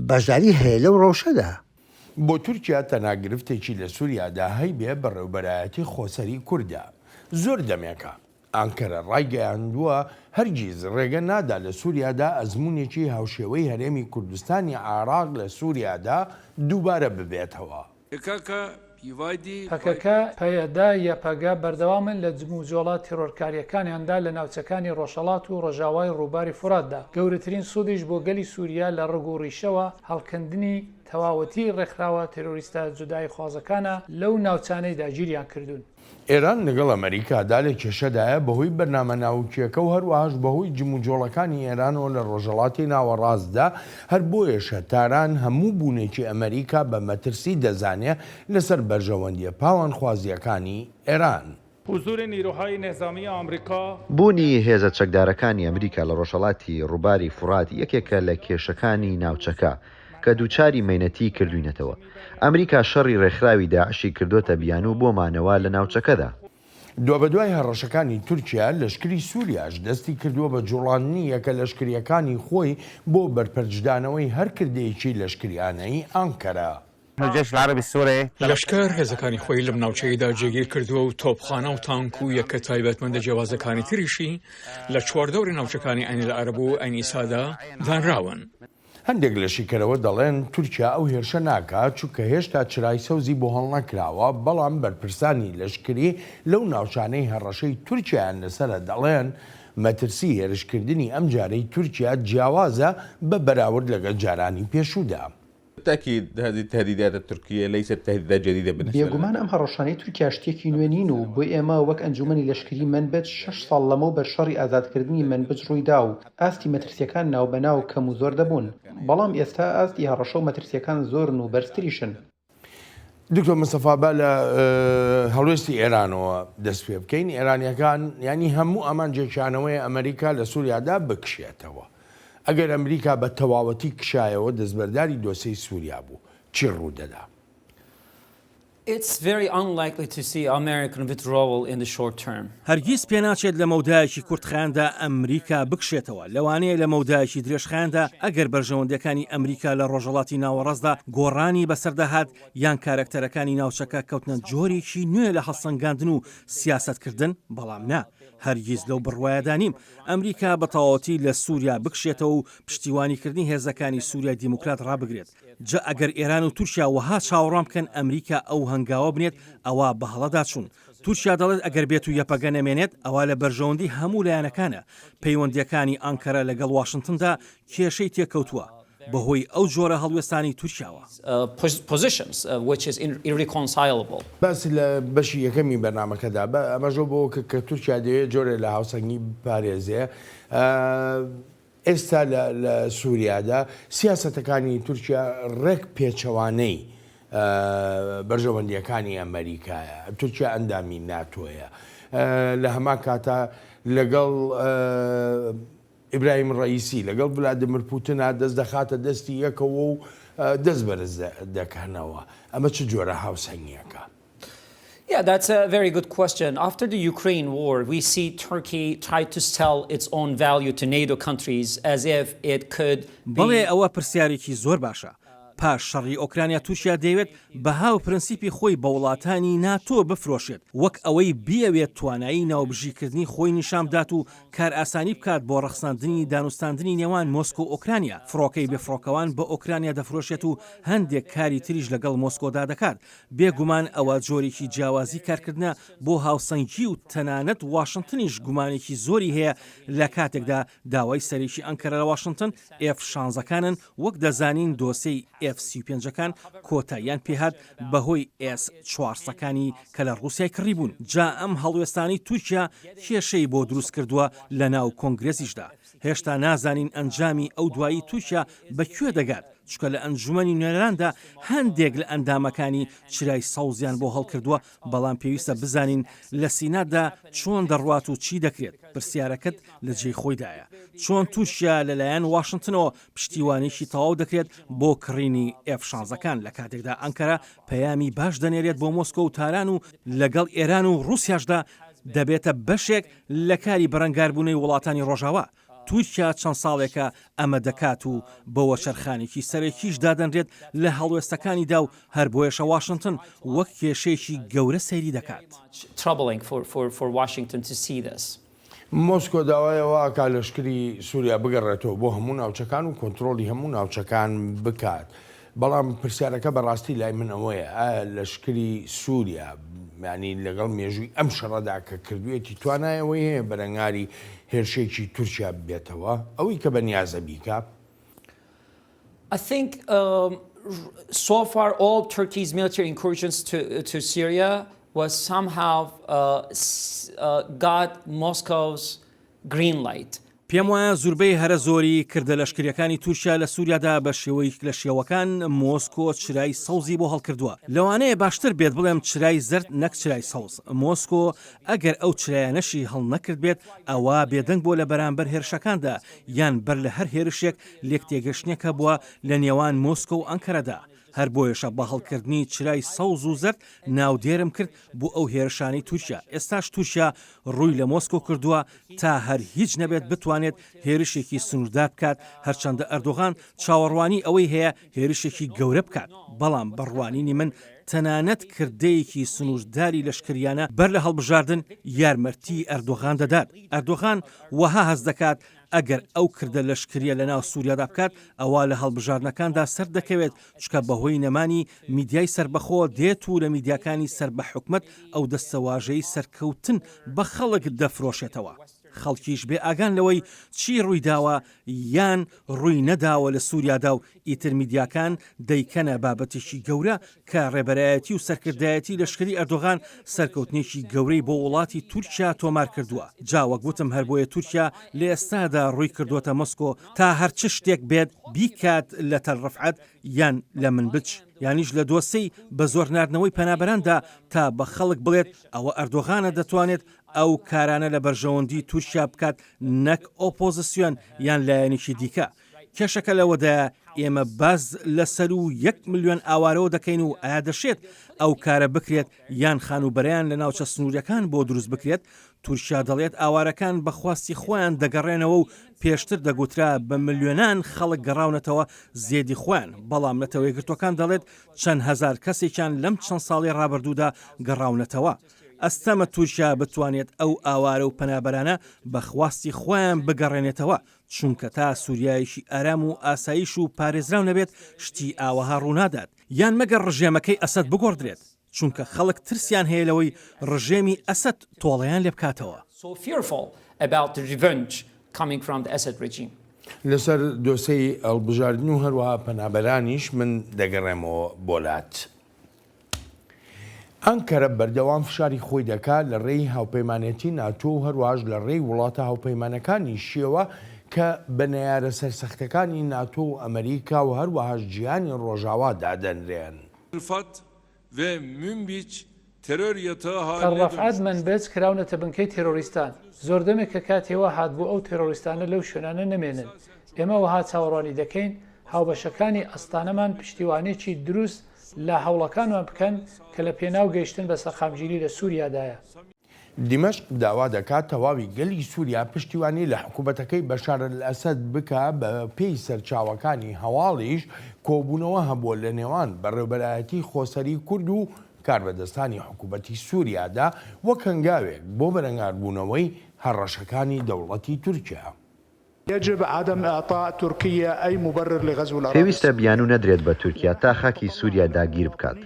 بەشداری هەیە لەو ڕەوشەدا. بۆ تورکیا تەنها گرفتێکی لە سوریادا هەیبێ بەڕێوبەرایەتی خۆسەری کوردە. زۆر دەمێکە ئانکەرە ڕایگەیاندووە هەرگیز ڕێگە نادا لە سوریادا ئەزموونێکی هاوشێوەی هەرێمی کوردستانی عێراق لە سوریادا دووبارە ببێتەوە. پەکەکە، پەیەدە، یەپەگە بەردەوامن لە جموجۆڵە تیڕۆرکارییەکانیاندا لە ناوچەکانی ڕۆژهەڵات و ڕۆژاوای ڕووباری فوراتدا، گەورەترین سوودیش بۆ گەلی سووریا لە ڕەگ و ڕیشەوە هەڵکەندنی تەواوەتی ڕێکخراوە تێرۆریستە جوداییخوازەکانە لەو ناوچانەی داگیریان کردوون. ئێران لەگەڵ ئەمەریکادا لە کێشەدایە بەهۆی بەرنامە ناوکییەکە و هەروەهاش بەهۆی جموجۆڵەکانی ئێرانەوە لە ڕۆژهەڵاتی ناوەڕاستدا، هەر بۆیەشە تاران هەموو بوونێکی ئەمەریکا بە مەترسی دەزانێ لەسەر بەرژەوەندییە پاوانخوازییەکانی ئێران. بوونی هێزە چەکدارەکانی ئەمریکا لە ڕۆژهەڵاتی ڕووباری فوڕات یەکێکە لە کێشەکانی ناوچەکە کە دووچاری مەینەتی کردووینەتەوە. ئەمریکا شەڕی ڕێکخراوی داعشی کردۆتە بیانوو بۆ مانەوە لە ناوچەکەدا. دوابەدوای هەڕەشەکانی تورکیا، لەشکری سوریاش دەستی کردووە بە جوڵاندنی یەکە لەشکرییەکانی خۆی بۆ بەرپەرچدانەوەی هەر کردەیەکی لەشکریانەی ئانکەرە. لەشکر هێزەکانی خۆی لەم ناوچەیەدا جێگیر کردووە و تۆپخانە و تانک و یەکە تایبەتمەندە جیاوازەکانی تریشی لە چواردەوری ناوچەکانی عەین العەرەب و عەین ئیسادا دانراون. هەندێک لە شیکەرەوە دەڵێن تورکیا ئەو هێرشە ناکات چونکە هێشتا چرای سەوزی بۆ هەڵنەکراوە، بەڵام بەرپرسانی لەشکری لەو ناوچانەی هەڕەشەی تورکیایان لەسەرە دەڵێن مەترسی هێرشکردنی ئەمجارەی تورکیا جیاوازە بە بەراورد لەگەڵ جارانی پێشوودا. بالتاکید هذه التهدیدات الترکیە لیست تهدیدات جدیدە بالنسبە لنا. بێگومان ئەم هەڕەشانەی تورکیا شتێکی نوێ نین و بۆ ئێمە وەک ئەنجومەنی لەشکری مەنبج شەش ساڵ لەمەوبەر شەڕی ئازادکردنی مەنبج ڕوویدا و ئاستی مەترسیەکان ناوبەناو کەم و زۆر دەبوون بەڵام ئێستا ئاستی هەڕەشە و مەترسیەکان زۆرن و بەرزتریشن. دکتۆر مستەفا با لە هەڵوێستی ئێرانەوە دەست پێ بکەین ئێرانیەکان ینی هەموو ئامانجێکیانەوەی ئەمریکا لە سووریادا بکشێتەوە ئەگەر ئەمریکا بە تەواوەتی کشایەوە دەستبەرداری دۆسێی سووریا بوو چی ڕوودەدا؟ It's very unlikely to see American withdrawal in the short term. هەرگیز پێناچێت لە مەودایەکی کورتخایەندا ئەمریکا بکشێتەوە، لەوانەیە لە مەودایەکی درێژخایەندا ئەگەر بەرژەوەندییەکانی ئەمریکا لە ڕۆژهەڵاتی ناوەڕاستدا گۆڕانی بەسەردا هات یان کارەکتەرەکانی ناوچەکە کەوتنە جۆرێکی نوێ لە هەڵسەنگاندن و سیاسەتکردن، بەڵام نا، هەرگیز لەو بڕوایەدا نیم ئەمریکا بە تەواوەتی لە سووریا بکشێتەوە و پشتیوانیکردنی هێزەکانی سووریای دیموکرات ڕابگرێت. جا ئەگەر ئێران و تورکیا وەها چاوەڕوان بکەن ئەمریکا ئەو هەنگاوە بنێت ئەوا بە هەڵەدا چوون. تورکیا دەڵێت ئەگەر بێتو یەپەگە نەمێنێت ئەوا لە بەرژەوەندی هەموو لایەنەکانە. پەیوەندییەکانی ئانکەرە لەگەڵ واشنتندا کێشەی تێکەوتووە بەهۆی ئەو جۆرە هەڵوێستانەی تورکیاوە. باس لە بەشی یەکەمی بەرنامەکەدا بە ئاماژە بەوە کرد کە تورکیا دەیەوێت جۆرێ لە هاوسەنگی بپارێزێ. ئێستا لە لە سوریادا سیاسەتەکانی تورکیا ڕێک پێچەوانەی. بەرژەوەندییەکانی ئەمەریکایە، تورکیا ئەندامی ناتۆیە، لە هەمان کاتا لەگەڵ ئیبراهیم ڕەئیسی، لەگەڵ ڤلادیمیر پوتنا دەست دەخاتە دەستی یەکەوە و دەست بەرز دەکەنەوە. ئەمە چ جۆرە هاوسەنگییەکە؟ Yeah, that's a very good question. After the Ukraine war, we see Turkey try to sell its own value to NATO countries as if it could be. بەڵێ ئەوە پرسیارێکی زۆر باشە. پاش شەڕی ئۆکرانیا تورکیا دەیەوێت بەها و پرنسیپی خۆی بە وڵاتانی ناتۆ بفرۆشێت، وەک ئەوەی بیەوێت توانایی ناوبژیکردنی خۆی نیشان بدات و کارئاسانی بکات بۆ ڕەخساندنی دانوستاندنی نێوان مۆسکۆ و ئۆکرانیا، فڕۆکەی بێفڕۆکەوان بە ئۆکرانیا دەفرۆشێت و هەندێک کاری تریش لەگەڵ مۆسکۆدا دەکات. بێ گومان ئەوە جۆرێکی جیاوازی کارکردنە بۆ هاوسەنگی و تەنانەت واشنتنیش گومانێکی زۆری هەیە لە کاتێکدا داوای سەرەکی ئەنکەرە لە واشنتن ئێف شانزەکانن وەک دەزانین دۆسێی ئێف 35 ەکان کۆتاییان پێهات بەهۆی ئێس چوارسەکانی کە لە ڕووسیای کڕیبوون جا ئەم هەڵوێستانەی تورکیا کێشەی بۆ دروست کردووە لە ناو کۆنگرێسیشدا هێشتا نازانین ئەنجامی ئەو دوایی تورکیا بە کوێ دەگات چونکە لە ئەنجومەنی نوێنەراندا هەندێک لە ئەندامەکانی چرای سەوزیان بۆ هەڵکردووە، بەڵام پێویستە بزانین لە سیناتدا چۆن دەڕوات و چی دەکرێت، پرسیارەکەت لە جێی خۆیدایە، چۆن تورکیا لەلایەن واشنتنەوە پشتیوانیی تەواو دەکرێت بۆ کڕینی ئێف شانزەکان لە کاتێکدا ئەنکەرە پەیامی باش دەنێرێت بۆ مۆسکۆ و تاران و لەگەڵ ئێران و ڕووسیاشدا دەبێتە بەشێک لە کاری بەرەنگاربوونەی وڵاتانی ڕۆژاوا. تورکیا چەند ساڵێکە ئەمە دەکات و بە وەچەرخانێکی سەرەکیش دادەنرێت لە هەڵوێستەکانیدا و هەر بۆیەشە واشنتن وەک کێشەیەکی گەورە سەیری دەکات. مۆسکۆ داوای ئەوە ئەکا لەشکری سوریا بگەڕێتەوە بۆ هەموو ناوچەکان و کۆنترۆڵی هەموو ناوچەکان بکات. بەڵام پرسیارەکە بەڕاستی لای من ئەوەیە ئایا لەشکری سوریا یانی لەگەڵ مێژووی ئەم شەڕەدا کە کردوویەتی توانای ئەوەی هەیە بەرەنگاری هێرشێکی تورکیا ببێتەوە ئەوەی کە بەنیازە بیکا؟ I think um, so far all Turkey's military incursions to, to Syria was somehow uh, uh, got Moscow's green light. پێم وایە زوربەی هەرە زۆری کردە لەشکریەکانی تورکیا لە سوریادا بە شێوەیک لە شێوەکان مۆسکۆ چرای سەوزی بۆ هەڵکردووە. لەوانەیە باشتر بێت بڵێم چرای زەرد نەک چرای سەوز. مۆسکۆ ئەگەر ئەو چرایانەشی هەڵنەکردبێت ئەوا بێدەنگ بووە لە بەرامبەر هێرشەکاندا یان بەر لە هەر هێرشێک لێکتێگەشتنێک هەبووە لە نێوان مۆسکۆ و ئەنکەرەدا. هەر بۆیەشە بە هەڵکردنی چرای سەوز و زەرد ناودێرم کرد بۆ ئەو هێرشانەی تورکیا، ئێستاش تورکیا ڕووی لە مۆسکۆ کردووە تا هەر هیچ نەبێت بتوانێت هێرشێکی سنووردار بکات، هەرچەندە ئەردۆغان چاوەڕوانی ئەوەی هەیە هێرشێکی گەورە بکات، بەڵام بە ڕوانینی من تەنانەت کردەیەکی سنوورداری لەشکریانە بەر لە هەڵبژاردن یارمەرتی ئەردۆغان دەدات، ئەردۆغان وەها هەست دەکات ئەگەر ئەو کردە لەشکریە لەناو سوریادا بکات ئەوا لە هەڵبژاردنەکاندا سەردەکەوێت چونکە بەهۆی نەمانی میدیای سەربەخۆ دێت و لە میدیاکانی سەر بە حکومەت ئەو دەستەواژەی سەرکەوتن بە خەڵک دەفرۆشێتەوە خەڵکیش بێ ئاگان لەوەی چی ڕوویداوە یان ڕووی نەداوە لە سوریادا و ئیتر میدیاکان دەیکەنە بابەتێکی گەورە کە ڕێبەرایەتی و سەرکردایەتی لەشکری ئەردۆغان سەرکەوتنێکی گەورەی بۆ وڵاتی تورکیا تۆمار کردووە. جا وەک وتم هەر بۆیە تورکیا لە ئێستادا ڕووی کردووەتە مۆسکۆ تا هەر چ شتێک بێت بیکات لە تەل ڕفعەت یان لە منبج یانیش لە دۆسێی بە زۆر ناردنەوەی پەنابەراندا تا بە خەڵک بڵێت ئەوە ئەردۆغانە دەتوانێت ئەو کارانە لە بەرژەوەندی تورکیا بکات نەک ئۆپۆزسیۆن یان لایەنێکی دیکە. کێشەکە لەوەدایە ئێمە باس لە سەروو یەک ملیۆن ئاوارەوە دەکەین و ئایا دەشێت ئەو کارە بکرێت یان خانووبەرەیان لە ناوچە سنووریەکان بۆ دروست بکرێت؟ تورکیا دەڵێت ئاوارەکان بە خواستی خۆیان دەگەڕێنەوە و پێشتر دەگوترا بە ملیۆنان خەڵک گەڕاونەتەوە زێدی خۆیان، بەڵام نەتەوەیەکگرتووەکان دەڵێت چەند هەزار کەسێکیان لەم چەند ساڵەی ڕابردوودا گەڕاونەتەوە. ئەستەمە تورکیا بتوانێت ئەو ئاوارە و پەنابەرانە بە خواستی خۆیان بگەڕێنێتەوە، چونکە تا سوریایەکی ئارام و ئاسایش و پارێزراو نەبێت شتی ئاوەها ڕوونادات، یان مەگەر ڕژێمەکەی ئەسەد بگۆڕدرێت، چونکە خەڵک ترسیان هەیە لەوەی ڕژێمی ئەسەد تۆڵەیان لێبکاتەوە. لەسەر دۆسێی هەڵبژاردن و هەروەها پەنابەرانیش من دەگەڕێمەوە بۆ لات. ئەنکەرە بەردەوام فشاری خۆی دەکات لە ڕێی هاوپەیمانێتی ناتۆ و هەروەهاش لە ڕێی وڵاتە هاوپەیمانەکانیشیەوە کە بە نەیارە سەرسەختەکانی ناتۆ و ئەمەریکا و هەروەهاش جیهانی ڕۆژاوا دادەنرێن. تەل ڕەفعەت، مەنبج، کراونەتە بنکەی تێرۆریستان. زۆر دەمێکە کاتی ئەوە هاتبوو ئەو تێرۆریستانە لەو شوێنانە نەمێنن. ئێمە وەها چاوەڕوانی دەکەین هاوبەشەکانی ئەستانەمان پشتیوانیی دروست لە هەوڵەکانمان بکەن کە لە پێناو گەیشتن بە سەقامگیری لە سووریادایە. دیمەشق داوا دەکات تەواوی گەلی سووریا پشتیوانی لە حکوومەتەکەی بەشار ئەلئەسەد بکا، بە پێی سەرچاوەکانی هەواڵیش کۆبوونەوە هەبووە لە نێوان بەڕێوبەرایەتی خۆسەری کورد و کاربەدەستانی حکوومەتی سووریادا وەک هەنگاوێک بۆ بەرەنگاربوونەوەی هەڕەشەکانی دەوڵەتی تورکیا. یجب عدم اعطاء ترکیا ای مبرر لغزو الاراضی پێویستە بیانوو نەدرێت بە تورکیا تا خاکی سووریا داگیر بکات.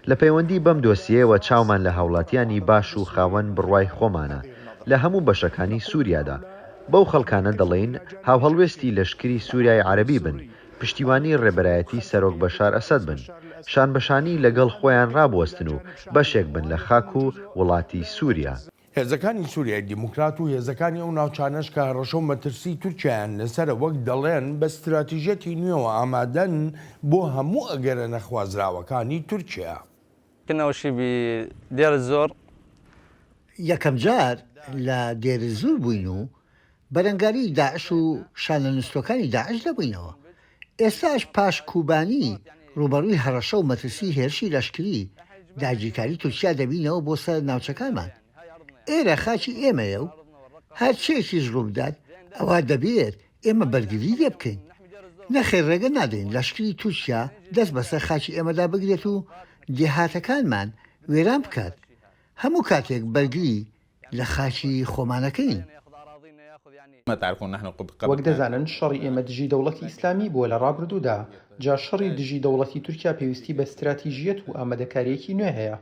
لە پەیوەندی بەم دۆسیەیەوە چاومان لە هاوڵاتیانی باش و خاوەن بڕوای خۆمانە لە هەموو بەشەکانی سووریادا. بەو خەڵکانە دەڵێین هاوهەڵوێستی لەشکری سووریای عەرەبی بن، پشتیوانی ڕێبەرایەتی سەرۆک بەشار ئەسەد بن، شانبەشانی لەگەڵ خۆیان ڕابوەستن و بەشێک بن لە خاک و وڵاتی سووریا. هێزەکانی سوریای دیموکرات و هێزەکانی ئەو ناوچانەش کە هەڕەشە و مەترسی تورکیایان لەسەرە وەک دەڵێن بە ستراتیژیەتی نوێوە ئامادەن بۆ هەموو ئەگەرە نەخوازراوەکانی تورکیا. یەکەمجار لە دێرزور بووین و بەرەنگاری داعش و شانە نوستوەکانی داعش دەبووینەوە، ئێستاش پاش کوبانی ڕووبەڕووی هەڕەشە و مەترسی هێرشی لەشکری داگیرکاری تورکیا دەبینەوە بۆ سەر ناوچەکانمان. ئێرە خاکی ئێمەیە و هەرچیەکیش ڕووبدات ئەوا دەبێت ئێمە بەرگری لێبکەین. نەخێر ڕێگە نادەین لەشکری تورکیا دەست بەسەر خاکی ئێمەدا بگرێت و دێهاتەکانمان وێران بکات. هەموو کاتێک بەرگری لە خاکی خۆمانەکەین. وەک دەزانن شەڕی ئێمە دژی دەوڵەتی ئیسلامی بووە لە ڕابردوودا، جا شەڕی دژی دەوڵەتی تورکیا پێویستی بە ستراتیژییەت و ئامادەکارییەکی نوێ هەیە.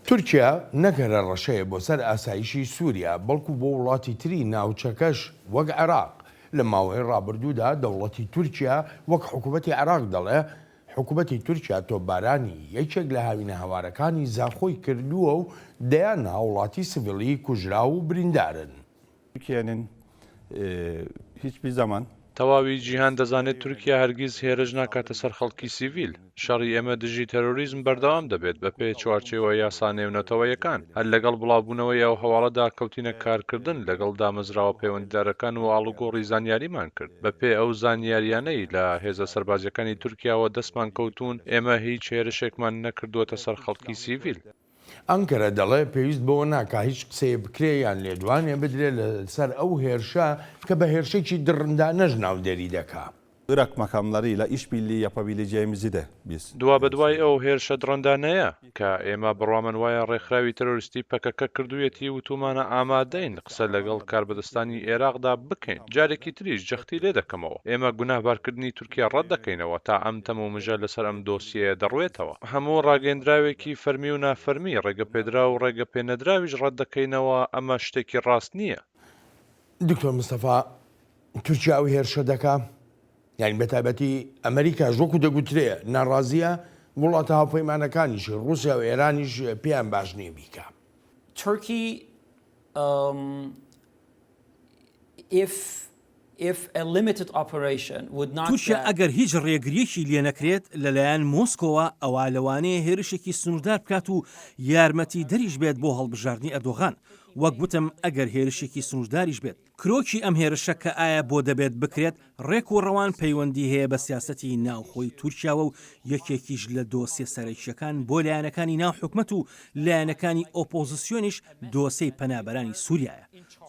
تورکیا نەک هەر هەڕەشەیە بۆ سەر ئاسایشی سوریا، بەڵکو بۆ وڵاتی تری ناوچەکەش وەک عێراق. لە ماوەی ڕابردوودا دەوڵەتی تورکیا وەک حکومەتی عێراق دەڵێ، حکومەتی تورکیا تۆپبارانی یەکێک لە هاوینەهەوارەکانی زاخۆی کردووە و دەیان هاوڵاتی سڤیلی کوژراو و بریندارن. تەواوی جیهان دەزانێت تورکیا هەرگیز هێرش ناکاتە سەر خەڵکی سیڤیل. شەڕی ئێمە دژی تێرۆریزم بەردەوام دەبێت بەپێ چوارچێوە یاسا نێونەتەوەیەکان. هەر لەگەڵ بڵاوبوونەوەی ئەو هەواڵەدا کەوتینە کارکردن لەگەڵ دامەزراوە پەیوەندیدارەکان و ئاڵوگۆڕی زانیاریمان کرد. بەپێ ئەو زانیاریانەی لە هێزە سەربازیەکانی تورکیاوە دەستمان کەوتوون، ئێمە هیچ هێرشێکمان نەکردووەتە سەر خەڵکی سیڤیل. ئەنکەرە دەڵێ پێویست بەوە ناکا هیچ قسەیە بکرێ یان لێدوانێ بدرێ لەسەر ئەو هێرشە کە بە هێرشێکی دڕندانەش ناودێری دەکا. Irak makamlarıyla işbirliği yapabileceğimizi de biz. دوابەدوای ئەو هێرشە دڕندانەیە کە ئێمە بڕوامان وایە ڕێکخراوی تێرۆریستی پەکەکە کردوویەتی وتوومانە ئامادەین قسە لەگەڵ کاربەدەستانی ئێراقدا بکەین جارێکی تریش جەختی لێ دەکەمەوە ئێمە گوناهبارکردنی تورکیا ڕەت دەکەینەوە تا ئەم تەمومژە لەسەر ئەم دۆسیەیە دەڕوێتەوە هەموو ڕاگەیەندراوێکی فەرمی و نافەرمی ڕێگەپێدراو و ڕێگەپێنەدراویش ڕەت دەکەینەوە ئەمە شتێکی ڕاست نییە. دکتۆر مستەفا تورکیا ئەو هێرشە دەکا یانی بە تایبەتی ئەمریکاش وەکو دەگوترێ ناڕازیە وڵاتە هاوپەیمانەکانیشی ڕووسیا و ئێرانیش پێیان باش نییە بیکا. Turkey um, if if a limited operation would not تورکیا get ئەگەر هیچ ڕێگرییەکی لێنەکرێت لەلایەن مۆسکۆوە ئەوا لەوانەیە هێرشێکی سنووردار بکات و یارمەتیدەریش بێت بۆ هەڵبژاردنی ئەردۆغان وەک وتم ئەگەر هێرشێکی سنوورداریش بێت. کرۆکی ئەم هێرشە کە ئایا بۆ دەبێت بکرێت، ڕێک و ڕەوان پەیوەندی هەیە بە سیاسەتی ناوخۆی تورکیاوە و یەکێکیش لە دۆسیە سەرەکییەکان بۆ لایەنەکانی ناو حکومەت و لایەنەکانی ئۆپۆزسیۆنیش دۆسێی پەنابەرانی سوریایە.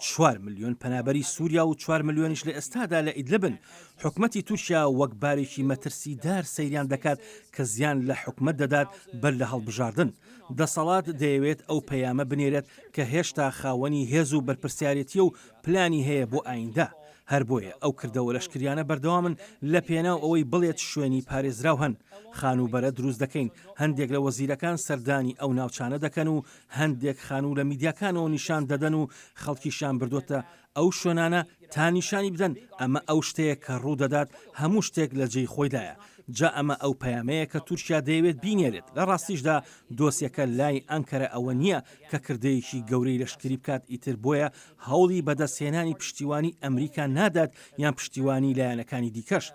چوار ملیۆن پەنابەری سوریا و چوار ملیۆنیش لە ئێستادا لە ئیدلبن، حکومەتی تورکیا وەک بارێکی مەترسیدار سەیریان دەکات کە زیان لە حکومەت دەدات بەر لە هەڵبژاردن. دەسەڵات دەیەوێت ئەو پەیامە بنێرێت کە هێشتا خاوەنی هێز و بەرپرسیارێتییە و پلانی هەیە بۆ ئایندە، هەر بۆیە ئەو کردەوە لەشکریانە بەردەوامن لە پێناو ئەوەی بڵێت شوێنی پارێزراو هەن، خانووبەرە دروست دەکەین، هەندێک لە وەزیرەکان سەردانی ئەو ناوچانە دەکەن و هەندێک خانوو لە میدیاکانەوە نیشان دەدەن و خەڵکیشیان بردۆتە ئەو شوێنانە تا نیشانی بدەن ئەمە ئەو شتەیە کە ڕوودەدات، هەموو شتێک لە جێی خۆیدایە. جا ئەمە ئەو پەیامەیە کە تورکیا دەیەوێت بینێرێت. لە ڕاستیشدا دۆسیەکە لای ئەنکەرە ئەوە نییە کە کردەیەکی گەورەی لەشکری بکات ئیتر بۆیە هەوڵی بەدەستهێنانی پشتیوانی ئەمریکا نادات یان پشتیوانی لایەنەکانی دیکەش.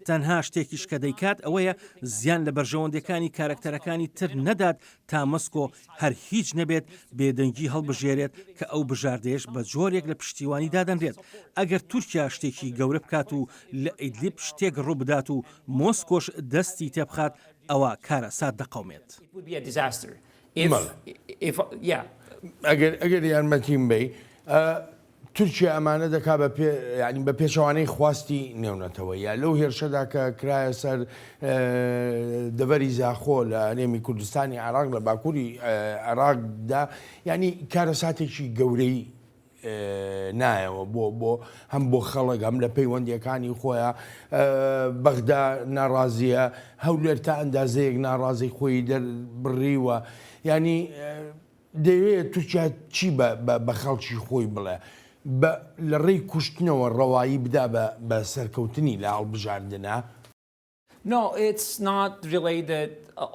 تەنها شتێکیش کە دەیکات ئەوەیە زیان لە بەرژەوەندیەکانی کارەکتەرەکانی تر نەدات تا مۆسکۆ هەر هیچ نەبێت بێدەنگی هەڵبژێرێت کە ئەو بژاردەیەش بە جۆرێک لە پشتیوانی دادەنرێت ئەگەر تورکیا شتێکی گەورە بکات و لە ئیدلیب شتێک ڕووبدات و مۆسکۆش دەستی تێبخات ئەوا کارەسات دەقەومێت. ئەگەر ئەگەر یارمەتیم بەی تورکیا ئەمانە دەکا بە پێ یانی بە پێچەوانەی خواستی نێونەتەوەیە لەو هێرشەدا کە کرایە سەر دەڤەری زاخۆ لە هەرێمی کوردستانی عێراق لە باکووری عێراقدا یانی کارەساتێکی گەورەی نایەوە بۆ بۆ هەم بۆ خەڵک هەم لە پەیوەندیەکانی خۆیان بەغدا ناڕازیە هەولێر تا ئەندازەیەک ناڕازی خۆی دەربڕیوە ینی دەیەوێت تورکیا چی بە خەڵکی خۆی بڵێ؟ بە لە ڕێی کوشتنەوە ڕەوایی بدا بە بە سەرکەوتنی لە هەڵبژاردنا؟ No, it's not related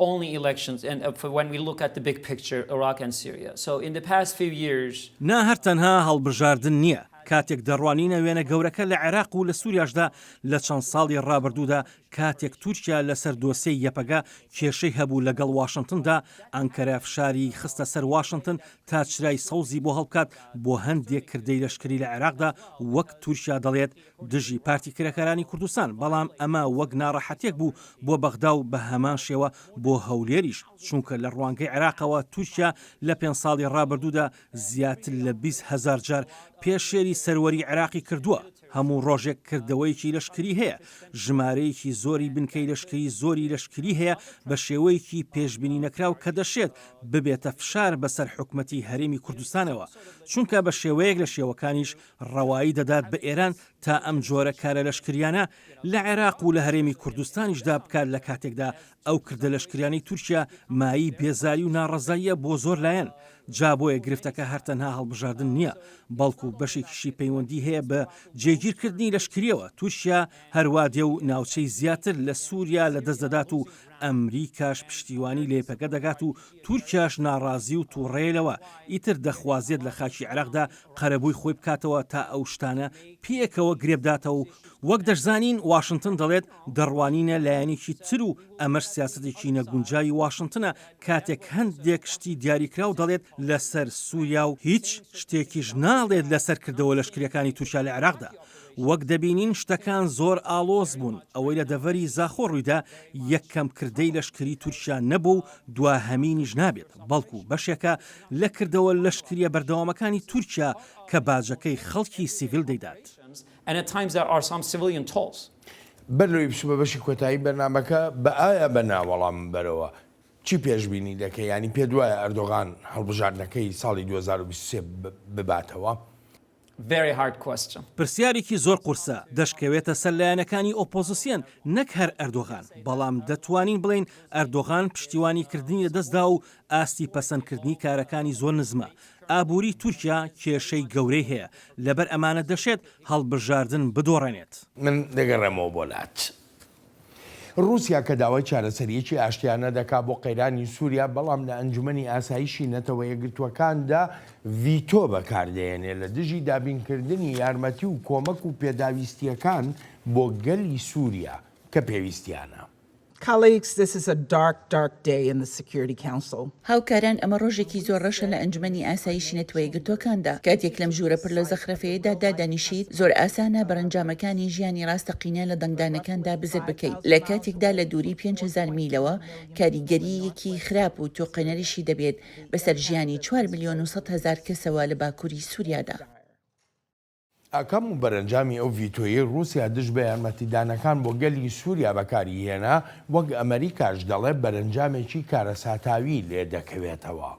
only elections and when we look at the big picture Iraq and Syria. So in the past few years. نا هەر تەنها هەڵبژاردن نییە، کاتێک دەڕوانینە وێنە گەورەکە لە عێراق و لە سوریاشدا لە چەند ساڵی ڕابردوودا کاتێک تورکیا لەسەر دۆسێی یەپەگە کێشەی هەبوو لەگەڵ واشنتندا، ئەنکەرە فشاری خستە سەر واشنتن تا چرای سەوزی بۆ هەڵبکات بۆ هەندێک کردەی لەشکری لە عێراقدا وەک تورکیا دەڵێت دژی پارتی کرێکارانی کوردستان، بەڵام ئەمە وەک ناڕەحەتیەک بوو بۆ بەغدا و بە هەمان شێوە بۆ هەولێریش، چونکە لە ڕوانگەی عێراقەوە تورکیا لە پێنج ساڵی ڕابردوودا زیاتر لە 20 هەزار جار پێشێلی سەروەری عێراقی کردووە. هەموو ڕۆژێک کردەوەیەکی لەشکری هەیە، ژمارەیەکی زۆری بنکەی لەشکری زۆری لەشکری هەیە بە شێوەیەکی پێشبینی نەکراو کە دەشێت ببێتە فشار بەسەر حکومەتی هەرێمی کوردستانەوە، چونکە بە شێوەیەک لە شێوەکانیش ڕەوایی دەدات بە ئێران تا ئەم جۆرە کارە لەشکریانە لە عێراق و لە هەرێمی کوردستانیشدا بکات لە کاتێکدا ئەو کردە لەشکریانەی تورکیا مایەی بێزاری و ناڕەزاییە بۆ زۆر لایەن، جا بۆیە گرفتەکە هەر تەنها هەڵبژاردن نییە، بەڵکو بەشێکیشی پەیوەندی هەیە بە جێگیرکردنی لەشکرییەوە، تورکیا هەروا دێ و ناوچەی زیاتر لە سوریا لەدەست دەدات و ئەمریکاش پشتیوانی لە یەپەگە دەگات و تورکیاش ناڕازی و توڕەیە لەوە، ئیتر دەخوازێت لە خاکی عێراقدا قەرەبووی خۆی بکاتەوە تا ئەو شتانە پێکەوە گرێبداتەوە و وەک دەشزانین واشنتن دەڵێت دەڕوانینە لایەنێکی تر و ئەمەش سیاسەتێکی نەگونجاوی واشنتنە کاتێک هەندێک شتی دیاریکراو دەڵێت لەسەر سوریا و هیچ شتێکیش ناڵێت لەسەر کردەوە لەشکریەکانی تورکیا لە عێراقدا. وەک دەبینین شتەکان زۆر ئاڵۆز بوون، ئەوەی لە دەڤەری زاخۆ ڕوویدا یەکەم کردەی لەشکری تورکیا نەبوو و دواهەمینیش نابێت، بەڵکو بەشێکە لە کردەوە لەشکریە بەردەوامەکانی تورکیا کە باجەکەی خەڵکی سیڤیل دەیدات. And at times there are some civilian tolls. بەر لەوەی بچمە بەشی کۆتایی بەرنامەکە، بە ئایا بە نا وەڵامم بەرەوە. چی پێشبینی دەکەی؟ یانی پێت وایە ئەردۆغان هەڵبژاردنەکەی ساڵی 2023 بباتەوە؟ Very hard question. پرسیارێکی زۆر قورسە، دەشکەوێتە سەر لایەنەکانی ئۆپۆزسیۆن نەک هەر ئەردۆغان، بەڵام دەتوانین بڵێین ئەردۆغان پشتیوانیکردنی لەدەستدا و ئاستی پەسەندکردنی کارەکانی زۆر نزمە، ئابووری تورکیا کێشەی گەورەی هەیە، لەبەر ئەمانە دەشێت هەڵبژاردن بدۆڕێنێت. من دەگەڕێمەوە بۆ لات. ڕووسیا کە داوای چارەسەرییەکی ئاشتیانە دەکا بۆ قەیرانی سووریا، بەڵام لە ئەنجومەنی ئاسایشی نەتەوە یەکگرتووەکاندا ڤیتۆ بەکاردەهێنێ لە دژی دابینکردنی یارمەتی و کۆمەک و پێداویستییەکان بۆ گەلی سووریا کە پێویستیانە. Colleagues, this is a dark, dark day in the Security Council. هاوکاران ئەمە ڕۆژێکی زۆر ڕەشە لە ئەنجومەنی ئاسایشی نەتوەیەکگرتووەکاندا. کاتێک لەم ژوورە پڕ لە زەخرەفەیەدا دادەنیشیت، زۆر ئاسانە بەرەنجامەکانی ژیانی ڕاستەقینە لە دەنگدانەکاندا بزر بکەیت، لە کاتێکدا لە دووری 5000 میلەوە کاریگەرییەکی خراپ و تۆقێنەریشی دەبێت بەسەر ژیانی چوار ملیۆن و 100 هەزار کەسەوە لە باکووری سووریادا. ئاکام و بەرەنجامی ئەو ڤیتۆیەی ڕووسیا دژ بە یارمەتیدانەکان بۆ گەلی سووریا بەکاری هێنا، وەک ئەمەریکاش دەڵێ بەرەنجامێکی کارەساتاوی لێ دەکەوێتەوە.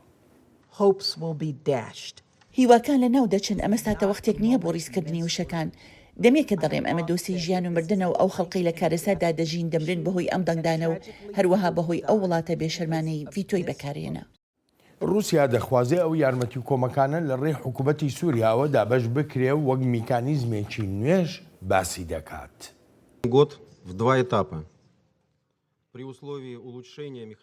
Hopes will be dashed. هیواکان لەناو دەچن، ئەمە ساتەوەختێک نییە بۆ ڕیزکردنی وشەکان. دەمێکە دەڵێم ئەمە دۆسێی ژیان و مردنە و ئەو خەڵکەی لە کارەساتدا دەژین دەمرن بەهۆی ئەم دەنگدانە و هەروەها بەهۆی ئەو وڵاتە بێشەرمانەی ڤیتۆی بەکارهێنا. ڕووسیا دەخوازێ ئەو یارمەتی و کۆمەکانە لە ڕێی حکوومەتی سووریاوە دابەش بکرێ و وەک میکانیزمێکی نوێش باسی دەکات.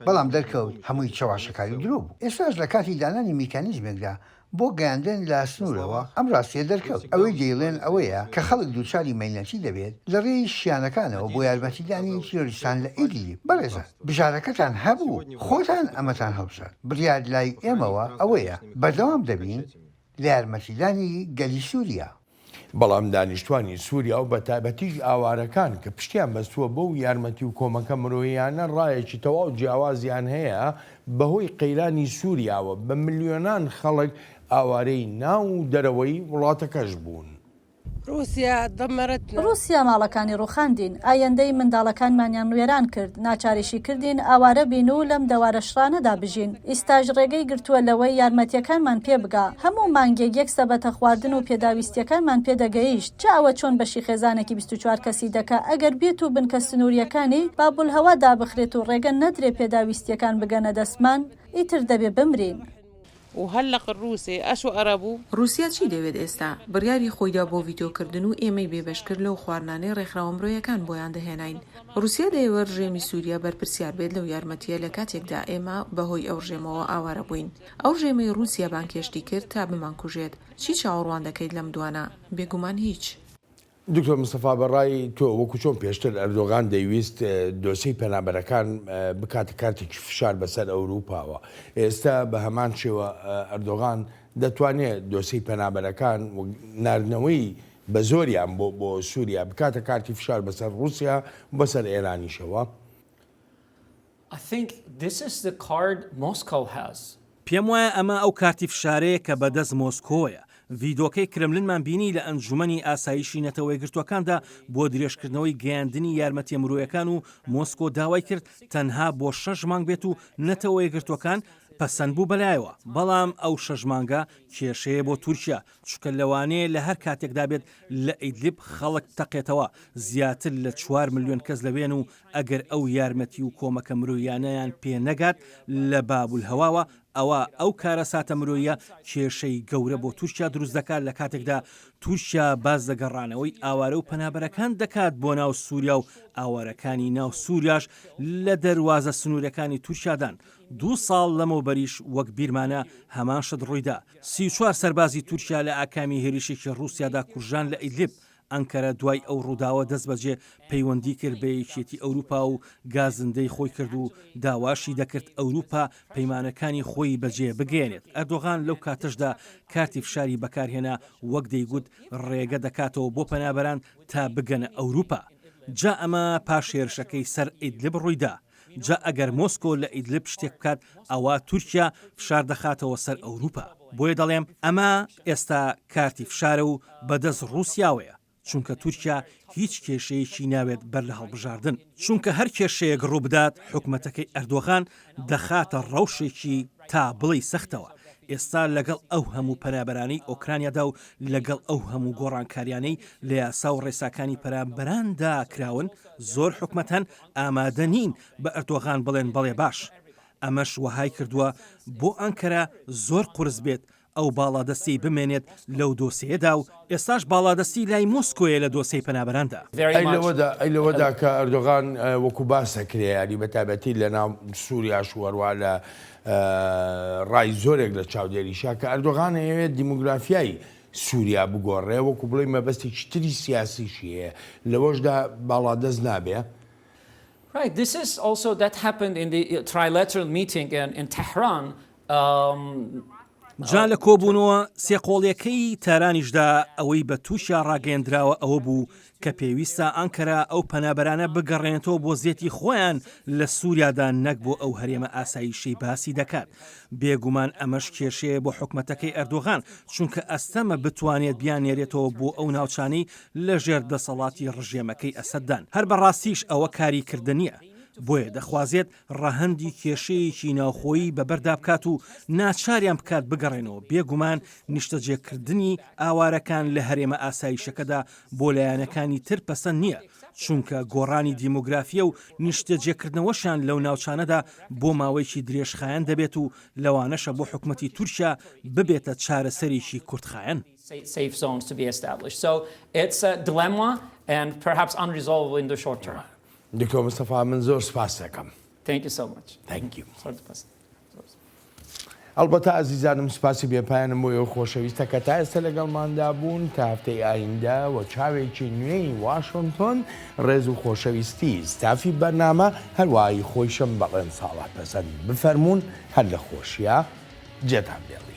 بەڵام دەرکەوت هەمووی چەواشەکاری و درۆ بوو. ئێستاش لە کاتی دانانی میکانیزمێکدا. بۆ گەیاندن لە سنوورەوە ئەم ڕاستییە دەرکەوت. ئەوەی دەیڵێن ئەوەیە کە خەڵک دووچاری مەینەتی دەبێت لە ڕێی شیانەکانەوە بۆ یارمەتیدانی تیرۆریستان لە ئیدلیب. بەڕێزان بژارەکەتان هەبوو، خۆتان ئەمەتان هەڵبژارد. بڕیار لای ئێمەوە ئەوەیە بەردەوام دەبین لە یارمەتیدانی گەلی سووریا. بەڵام دانیشتوانی سوریا و بەتایبەتیش ئاوارەکان کە پشتیان بەستووە بەو یارمەتی و کۆمەکە مرۆییانە ڕایەکی تەواو جیاوازیان هەیە، بەهۆی قەیرانی سوریاوە بە ملیۆنان خەڵک ئاوارەی ناو و دەرەوەی وڵاتەکەش بوون. ڕووسیا ماڵەکانی ڕووخاندین، ئایندەی منداڵەکانمانیان وێران کرد، ناچاریشی کردین ئاوارە بین و لەم دەوارە شڕانەدا بژین. ئیستاش ڕێگەی گرتووە لەوەی یارمەتیەکانمان پێ بگا. هەموو مانگێک یەک سەبەتە خواردن و پێداویستیەکانمان پێ دەگەیشت. جا ئەوە چۆن بەشی خێزانێکی 24 کەسی دەکا ئەگەر بێت و بنکە سنووریەکانی بابولهەوا دابخرێت و ڕێگە نەدرێ پێداویستیەکان بگەنە دەستمان؟ ئیتر دەبێ بمرین. ڕووسیا چی دەوێت ئێستا؟ بڕیاری خۆیدا بۆ ڤیتۆکردن و ئێمەی بێبەشکرد لەو خواردنانەی ڕێکخراوە مرۆیەکان بۆیان دەهێناین. ڕووسیا دەیەوێت ڕژێمی سووریا بەرپرسیار بێت لەو یارمەتییە لە کاتێکدا ئێمە بەهۆی ئەو ڕژێمەوە ئاوارە بووین. ئەو ڕژێمەی ڕووسیا بانگهێشتی کرد تا بمانکوژێت. چی چاوەڕوان دەکەیت لەم دوانە؟ بێگومان هیچ. دکتۆر مستەفا بە ڕای تۆ وەکو چۆن پێشتر ئەردۆغان دەیویست دۆسێی پەنابەرەکان بکاتە کارتێکی فشار بەسەر ئەوروپاوە، ئێستا بە هەمان شێوە ئەردۆغان دەتوانێت دۆسێی پەنابەرەکان و ناردنەوەی بە زۆریان بۆ بۆ سووریا بکاتە کارتی فشار بەسەر ڕووسیا و بەسەر ئێرانیشەوە؟ I think this is the card Moscow has. پێم وایە ئەمە ئەو کارتی فشارەیە کە بەدەست مۆسکۆوەیە. ڤیدۆکەی کرملنمان بینی لە ئەنجومەنی ئاسایشی نەتەوەیەکگرتووەکاندا بۆ درێژکردنەوەی گەیاندنی یارمەتیە مرۆیەکان و مۆسکۆ داوای کرد تەنها بۆ شەش مانگ بێت و نەتەوەیەکگرتووەکان پەسەند بوو بەلایەوە بەڵام ئەو شەش مانگە کێشەیە بۆ تورکیا چونکە لەوانەیە لە هەر کاتێکدا بێت لە ئیدلیب خەڵک بتەقێتەوە، زیاتر لە چوار ملیۆن کەس لەوێن و ئەگەر ئەو یارمەتی و کۆمەکە مرۆییانەیان پێ نەگات لە بابولهەواوە ئەوا ئەو کارەساتە مرۆییە کێشەی گەورە بۆ تورکیا دروست دەکات لە کاتێکدا تورکیا باس لە گەڕانەوەی ئاوارە و پەنابەرەکان دەکات بۆ ناو سوریا و ئاوارەکانی ناو سوریاش لە دەروازە سنوورەکانی تورکیادان دوو ساڵ لەمەوبەریش وەک بیرمانە هەمان شت ڕوویدا، 34 سەربازی تورکیا لە ئاکامی هێرشێکی ڕووسیادا کوژران لە ئیدلیب، ئەنکەرە دوای ئەو ڕووداوە دەستبەجێ پەیوەندی کرد بە یەکێتی ئەوروپا و گازندەی خۆی کرد و داواشی دەکرد ئەوروپا پەیمانەکانی خۆی بەجێ بگەیەنێت، ئەردۆغان لەو کاتەشدا کارتی فشاری بەکارهێنا وەک دەیگوت ڕێگە دەکاتەوە بۆ پەنابەران تا بگەنە ئەوروپا. جا ئەمە پاش هێرشەکەی سەر ئیدلب ڕوویدا. جا ئەگەر مۆسکۆ لە ئیدلب شتێک بکات ئەوا تورکیا فشار دەخاتەوە سەر ئەوروپا. بۆیە دەڵێم ئەمە ئێستا کارتی فشارە و بەدەست ڕووسیاوەیە، چونکە تورکیا هیچ کێشەیەکی ناوێت بەر لە هەڵبژاردن. چونکە هەر کێشەیەک ڕووبدات حکومەتەکەی ئەردۆغان دەخاتە ڕەوشێکی تا بڵێی سەختەوە. ئێستا لەگەڵ ئەو هەموو پەنابەرانەی ئۆکرانیادا و لەگەڵ ئەو هەموو گۆڕانکاریانەی لە یاسا و ڕێساکانی پەنابەراندا کراون، زۆر حکومەت هەن ئامادە نین بە ئەردۆغان بڵێن بەڵێ باش. ئەمەش وەهای کردووە بۆ ئەنکەرە زۆر قورس بێت ئەو باڵادەستیەی بمێنێت لەو دۆسێیەدا و ئێستاش باڵادەستی لای مۆسکۆیە لە دۆسێی پەنابەراندا. ئەی لەوەدا ئەی لەوەدا کە ئەردۆغان وەکو باس دەکرێ یانی بە تایبەتی لە ناو سوریاش و هەروەها لە ڕای زۆرێک لە چاودێریشا کە ئەردۆغان ئەیەوێت دیموگرافیای سوریا بگۆڕێ وەکو بڵێی مەبەستێکی تری سیاسیشی هەیە لەوەشدا باڵادەست نابێ؟ Right, this is also that happened in the trilateral meeting in, in Tehran. Um, جا لە کۆبوونەوە سێقۆڵیەکەی تارانیشدا ئەوەی بە تورکیا ڕاگەیەندراوە ئەوە بوو کە پێویستە ئانکەرە ئەو پەنابەرانە بگەڕێنێتەوە بۆ زێتی خۆیان لە سووریادا نەک بۆ ئەو هەرێمە ئاسایشەی باسی دەکات. بێگومان ئەمەش کێشەیە بۆ حکومەتەکەی ئەردۆغان، چونکە ئەستەمە بتوانێت بیاننێرێتەوە بۆ ئەو ناوچانەی لەژێر دەسەڵاتی ڕژێمەکەی ئەسەددان. هەر بەڕاستیش ئەوە کاری کردەنییە. بۆیە دەخوازێت ڕەهەندی کێشەیەکی ناوخۆیی بەبەردا بکات و ناچاریان بکات بگەڕێنەوە، بێگومان نیشتەجێکردنی ئاوارەکان لە هەرێمە ئاسایشەکەدا بۆ لایەنەکانی تر پەسەند نییە، چونکە گۆڕانی دیمۆگرافییە و نیشتەجێکردنەوەشیان لەو ناوچانەدا بۆ ماوەیەکی درێژخایەن دەبێت و لەوانەشە بۆ حکومەتی تورکیا ببێتە چارەسەرێکی کورتخایەن. دکتۆر مستەفا من زۆر سپاست دەکەم. Thank you so much. Thank you. زۆر سپاس. ئەڵبەتە ئازیزانم سوپاسی بێپایانم بۆ ئێوە خۆشەویستە کە تا ئێستا لەگەڵماندا بوون تا هەفتەی ئایندە و چاوێکی نوێی واشنتۆن ڕێز و خۆشەویستی ستافی بەرنامە هەروەها ی خۆیشم بەڵێن ساڵح پەسەند بفەرموون هەر لە خۆشیا جێتان بێڵین.